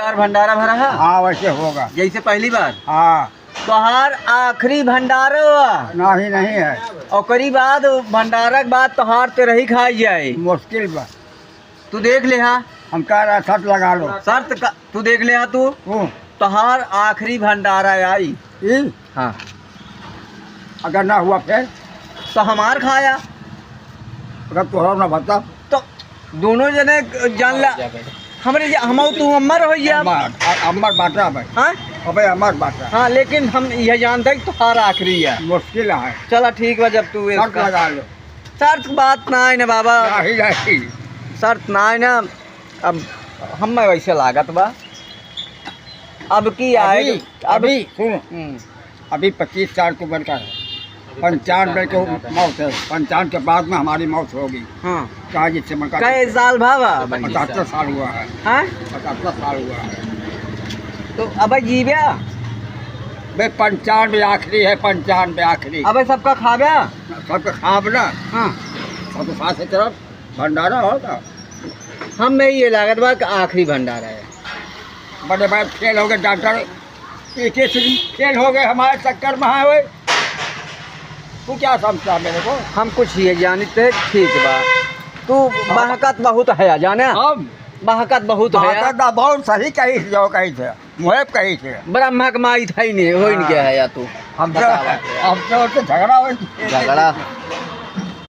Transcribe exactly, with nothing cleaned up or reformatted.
यार भंडारा भरा है? हाँ, वैसे होगा। जैसे पहली बार? हाँ। तोहार आखिरी भंडारा हुआ? नहीं, नहीं है। ओकरी बाद भंडारा के बाद तोहार तेरही खाई जाए। मुश्किल बा। तू देख ले हाँ। हम कह रहा शर्त लगा लो। शर्त का, तू देख ले हाँ तू। हूँ। तोहार आखिरी भंडारा आई। ई? हाँ। अगर ना हुआ फिर? तो हमार खाया। अगर तोहरा ना बता। तो दोनों जने जान ला। हमरे जा-, हम तू अमर हो गया। अमर, अ-, अमर बाटा भाई। हाँ? अबे अमर बाटा। हाँ, लेकिन हम यह जानते हैं कि तोहार आखिरी है। मुश्किल है। चला ठीक बा, जब तू शर्त इसका लगा लो। शर्त बात ना है ना बाबा। नहीं, नहीं। शर्त ना है ना। अब हमें वैसे लागत बा। अब की आए अभी, अब अभी सुन। हम्म। अभी पच्चीस साल की उम्र का है। अभी पच्चीस साल पंचानवे की उम्र है। मौत है। पंचानवे के बाद में हमारी मौत होगी। हाँ। चाहे जिससे मन का कै साल भा बा? पचहत्तर साल हुआ है। हाँ? पचहत्तर साल हुआ है। तो अब जीव्या? बे, पंचानवे आखिरी है, पंचानवे आखिरी। अबे सबका खाव्या? सबका खाब ना। हाँ। सब साथ से चलो, भंडारा होगा। हम में ये लागत बा कि आखिरी भंडारा है। बड़े भाई फेल हो गए डॉक्टर, एक एक से फेल हो गए हमारे चक्कर में है ओए। तू क्या समझता मेरे को? हम कुछ ये जानित है, ठीक बा। तू हाँ। बहकत बहुत है, जाने? हम? बहकत बहुत है। बहकत ना, बहुत सही कही, जो कही थे, मुहेब कही थे। ब्रह्मा के माई था ही नहीं, हो इनके हाँ। है या तू? हमसे, बतावा। हमसे उससे झगड़ा हो। झगड़ा?